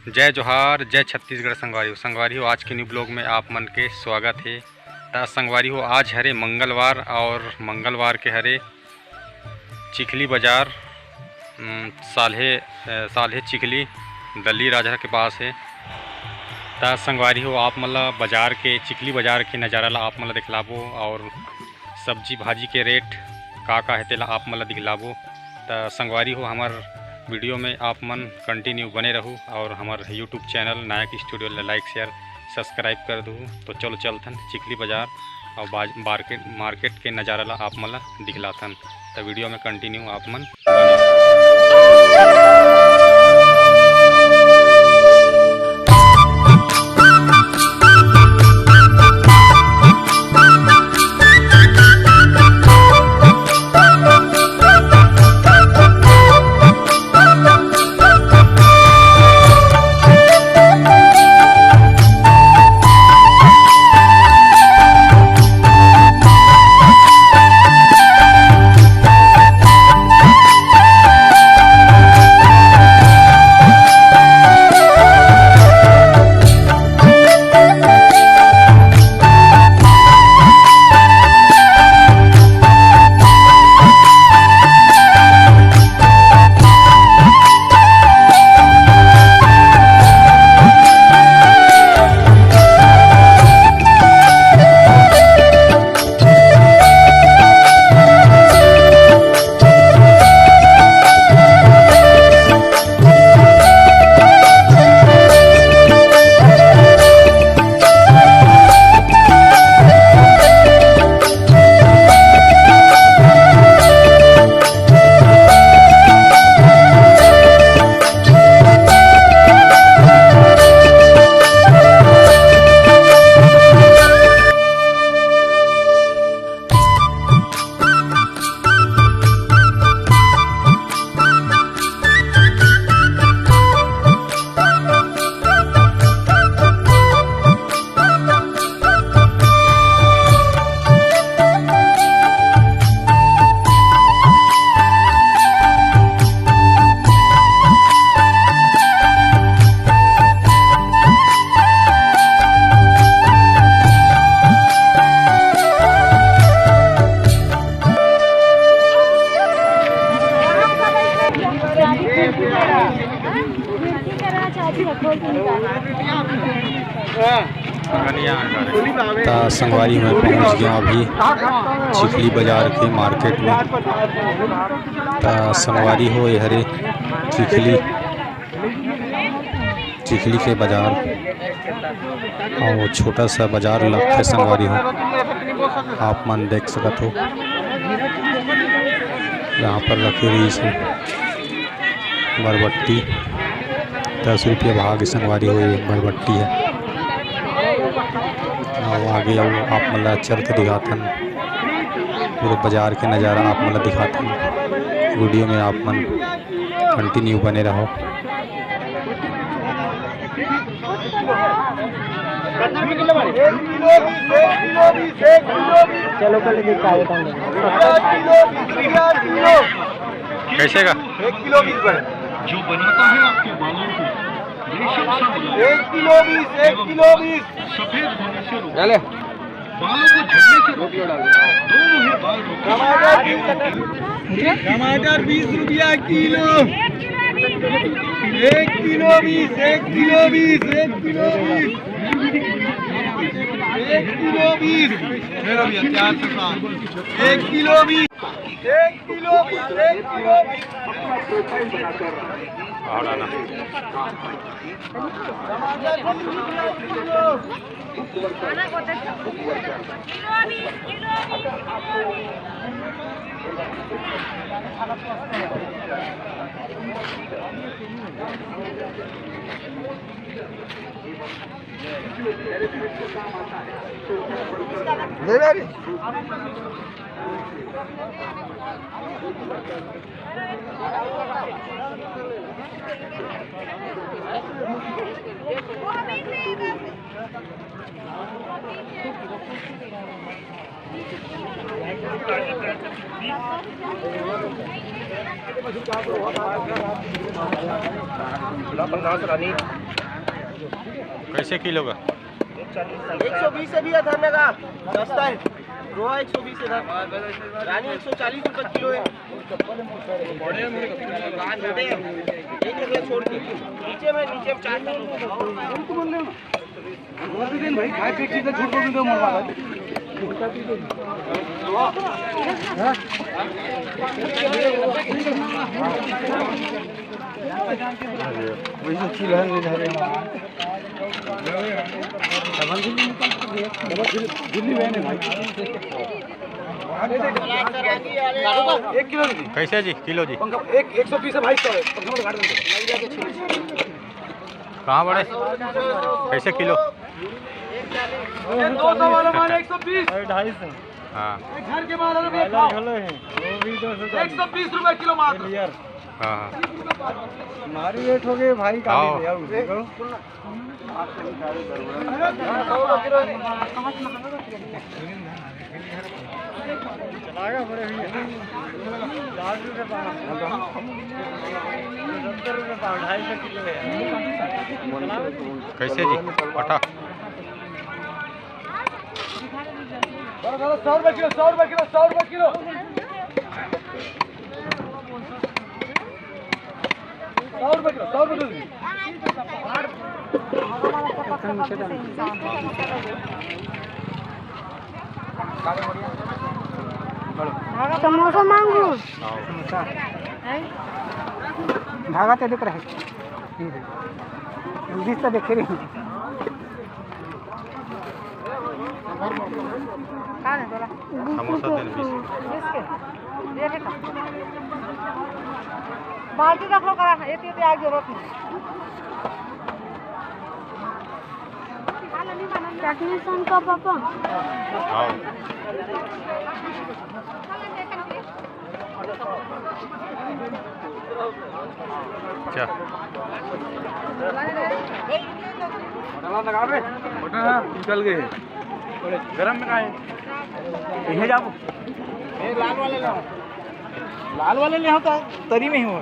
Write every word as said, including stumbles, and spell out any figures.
जय जोहार, जय छत्तीसगढ़ संगवारी हो। संगवारी हो, आज के new vlog में आप मन के स्वागत हे। त संगवारी हो, आज हरे मंगलवार और मंगलवार के हरे चिखली बाजार, उम, साल्हे, अ, साल्हे चिखली दल्ली राजहर के पास हे। त संगवारी हो, आप मन ला बाजार के, चिखली बाजार के नज़ारा ला आप मन ला दिखलाबो और सब्जी भाजी के rate का का हे तेला आप मन ला दिखलाबो। त संगवारी हो, हमर video में आप मन continue बने रहू और हमर YouTube channel नायक Studio ला like, share, subscribe कर दू। तो चलो चलथन चिखली बाजार और बाज-, market, market के नज़ारा ला आप मन ला दिखलाथन। त video में continue आप मन बने रहू। त संगवारी, मैं पहुंच गया अभी चिखली बाजार के market में। त संगवारी हो, ये हरे चिखली, चिखली के बाजार। अउ छोटा सा बाजार लगथे संगवारी हो, आप मन देख सकत हो। यहाँ पर रखे रहिस हे बरबट्टी, दस रुपया भाव के संगवारी हो, ये बरबट्टी हे। अउ आगे अउ आप मन ला चल के दिखाथन, पूरे बाजार के नज़ारा आप मन ला दिखाथन। Video में आप मन continue बने रहो। एक किलो बीस, एक किलो बीस, एक किलो बीस। चलो, कल लेके क्या होता है? रुपया किलो, बीस रुपया किलो। कैसे का? एक किलो बीस बने। जो बनाता है आपके बालों को रेशम सा बनाता है। एक किलो बीस, एक किलो बीस। सफेद होने से रोकता है। चले। बालों को झड़ने से रोकता है। दोनों ही बाल रोकता है। टमाटर बीस रुपया किलो। एक किलो बीस, एक किलो बीस, एक किलो बीस। एक किलो बीस। ले लो भैया, चार सौ साठ। एक किलो बीस। एक किलो बीस, एक किलो बीस। ले ले रे। पचास रानी। कैसे किलो का? एक सौ बीस है भैया, धरने का सस्ता है। रोहा एक सौ बीस है, रानी एक सौ चालीस रुपये किलो है। छोटे हैं, एक रुपया छोड़ के। नीचे में, नीचे में चार किलो। भाई, खाए पी चीजें झूठ बोल दो, मरवा। वही तो चिल्हन में धरे हैं। दिल्ली बहन है भाई। एक किलो दे दी। कैसे जी किलो जी? पंखा एक, एक सौ बीस है भाई, सौ है। पंखा में काट देंगे। कहाँ बड़े? कैसे किलो? ये दो सौ वाला माल एक सौ बीस। अरे, ढाई सौ। हाँ। ये घर के माल है भैया, खाओ। वो भी दो सौ एक सौ बीस रुपए किलो मात्र। हाँ, हाँ। हमारी रेट हो गई भाई, काली हाँ। भैया, उनको। चलाएगा बड़े भैया। साठ रुपये पाव, सत्तर रुपये पाव, ढाई सौ किलो है। कैसे जी? पटा। सौ रुपये किलो, सौ रुपये किलो, सौ रुपये किलो। सौ रुपये किलो, सौ रुपये किलो। समोसा मांगू। धागा तो दिख रहा है। जल्दी से देखे रही। का नहीं बोला? समोसा दे बीस। बीस के? दे दे का? बाल्टी रख लो करा, ये, ये, ये आगे रख लो। चटनी सन का पापा। हाँ। अच्छा। बटन लगा बे। बटन है, निकल गए। गरम में का है? यहीं जाओ। लाल वाले ले आओ। लाल वाले ले आओ तो तरी में ही हो।